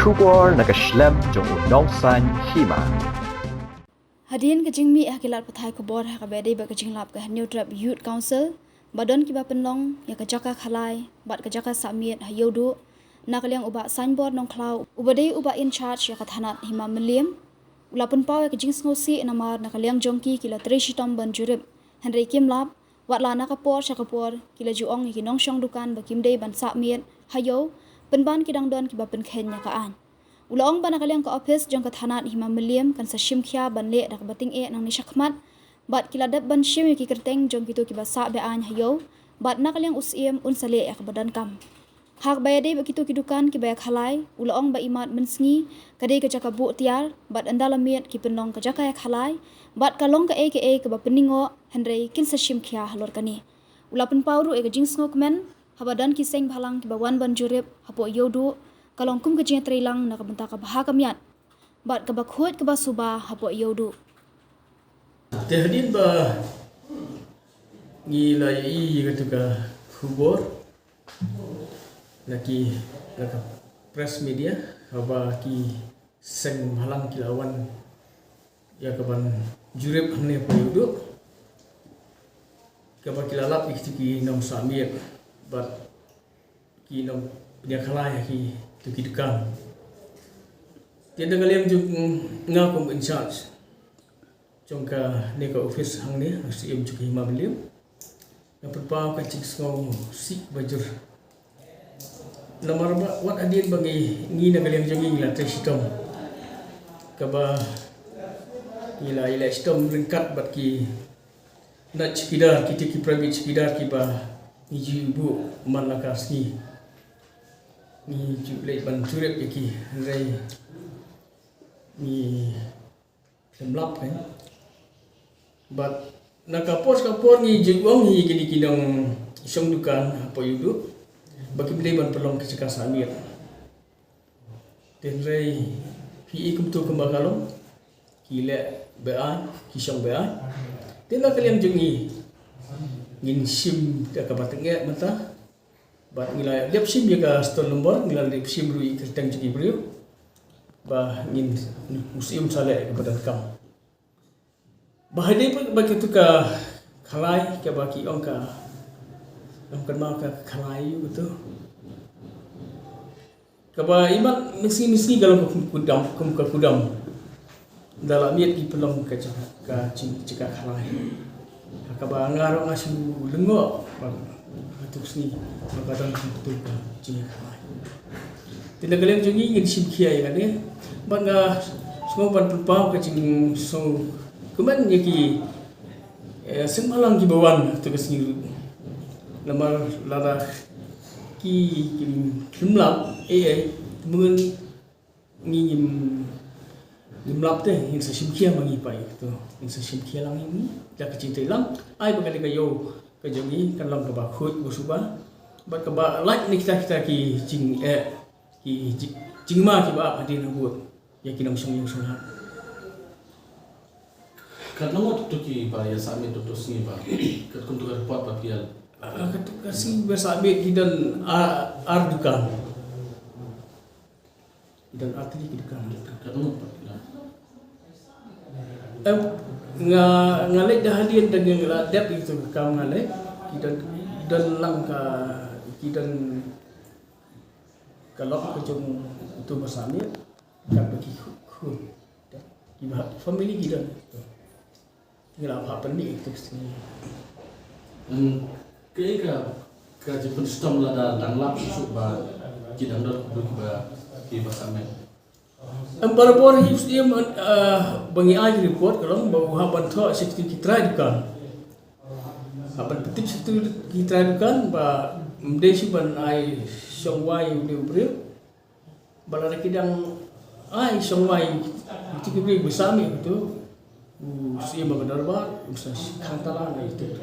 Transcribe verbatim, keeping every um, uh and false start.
Khubor na ka shlem jong u nongsaiñ hima. Hadien ka jingmih ha ki lad pathai khubor ha kaba ïadei bad ka jinglap ka Hynñiewtrep Youth Council, ba don kiba pynlong ïa ka jaka khalai bad ka jaka sahmiet ha Ïewduh, na ka liang u Bah Saiñbor Nongkhlaw, uba dei u Bah in charge ïa ka thanat hima Mylliem, u la pynpaw ïa ka jingsngewsih namar na ka liang jong ki, ki la trei shitom ban jurip, hynrei kim lap, watla na ka por sha ka por ki la ju ong ïa ki nongshong dukan ba kim dei ban sahmiet ha ïew, pynban ki dang don kiba pynkheiñ ïa ka aiñ. U la ong ba na ka liang ka ophis jong ka thanat hima Mylliem kan sa shim khia ban leh da kaba tyngeh nangne shakhmat, bad ki la dep ban shim ïa ki kyrteng jong kito kiba sah be-aiñ ha ïew, bad na ka liang u Syiem un sa leh ïa kaba donkam. Ha kaba ïadei bad kito ki dukan kiba ïakhalai, u la ong ba imat mynsngi ka dei ka jaka buh tiar, bad ynda la miet ki pynlong ka jaka ïakhalai, bad ka long kaei kaei kaba pynïngoh, hynrei kin sa shim khia halor kane. U la pynpaw ruh ïa ka jingsngewkmen haba don ki seng bhalang kiba wan ban jurip hapoh Ïewduh, ka long kum ka jingïatreilang na ka bynta ka bha ka miat bad kaba khuid kaba suba hapoh Ïewduh. Te hadien ba ngi la ïohi ïa katu ka khubor na ki, na ka press media, haba ki seng bhalang ki la wan ïa kaban jurip hangne hapoh Ïewduh, kaba ki la lap ïa kitu ki nongsahmiet bad ki nongpynïakhalai ha kitu ki dukan. Te na ka liang jong nga kum in charge jong kane ka ophis hangne, ha Syiem jong ka hima Mylliem, nga pynpaw ka jingsngewsih ba jur. Namar ba wat hadien ba ngi, ngi na ka liang jong ngi ngi la trei shitom, kaba ngi la ïaleh shitom ryngkat bad ki night chowkidar, kito ki private chowkidar kiba ngi ju buh man la ka sngi. Ngi ju leit ban jurip ïa ki, hynrei ngi khlem lap, kan. Bad na ka por sha ka por ngi ju ong hi ïa kine ki nongshong dukan hapoh Ïewduh ba kim dei ban pynlong ki jaka sahmiet. Te hynrei phi i kumto kumba ka long, ki leh be-aiñ, ki shong be-aiñ. Te na ka liang jong ngi ngin shim da kaba tyngeh mynta. Bad ngi la dep shim ïa ka stall number, ngi la dep shim ruh ïa ki kyrteng jong ki briew, ba ngin, u Syiem un sa leh ïa kaba donkam. Ba hadien ba, ba katu ka khalai kaba ki ong ka, ong kan ma ka khalai ïa katu. Kaba imat mynsngi mynsngi ka long kum ka kudam, kum ka kudam. Da la miet ki pynlong ka jaka, ka jing, jaka khalai. Ha kaba nga ruh nga shu lyngngoh ba ha tu ka sngi ba ka don ha tu ka jingkhalai. Te na ka liang jong ngi ngin shim khia ïa kane. Bad nga sngew ban pynpaw ka jingsngewkmen ïa ki, eh, seng bhalang kiba wan ha tu ka sngi ruh. Namar lada ki, kim, kim lap, eh, eh, mungkin ngi ngim, ngim lap te, ngin sa shim khia ma ngi pat ïa katu. Ngin sa shim khia lang ïa ngi da ka jingtreilang, ai ba kane ka ïew ka jong ngi kan long kaba khuid ba suba, bad kaba lait na kita kita ki jing, eh, ki jing, jingma kiba ap hadien ha vote ïa ki nongshong ïew shong hat. Katno ngut tu kiba ïa submit tu tu sngi ba, katkum tu ka report ba ki ïa. Ah, katu ka sngi ba submit ki don, ah, ar dukan. Ki don ar tylli ki dukan. Katno ngut pat ki don? Em, nga, nga leit da hadien da nga la dep ïa tu ka kam nga leit. Ki don, don lang ka, ki don ka lok ka jong tu ba submit. Kat ba ki khun, khun. Kiba family ki don. Ngi la phah pynmih ïa tu ka sngi. Hmm, kaei ka, ka jingpynshitom lada dang lap shuh shuh ba ki dang don kiba, kiba submit? Em, barabor hi u Syiem, eh, ba ngi ai report ka long ba u hap ban thoh sha kitu ki trai dukan. Hap ban pyntip sha kitu ki trai dukan ba ym dei shuh ban ai shong wai ïa u briew. Ba lada ki dang ai shong wai ïa kitu ki briew ba submit ïa kitu, u Syiem ba ka dorbar un sa khang tala na ïa kitu.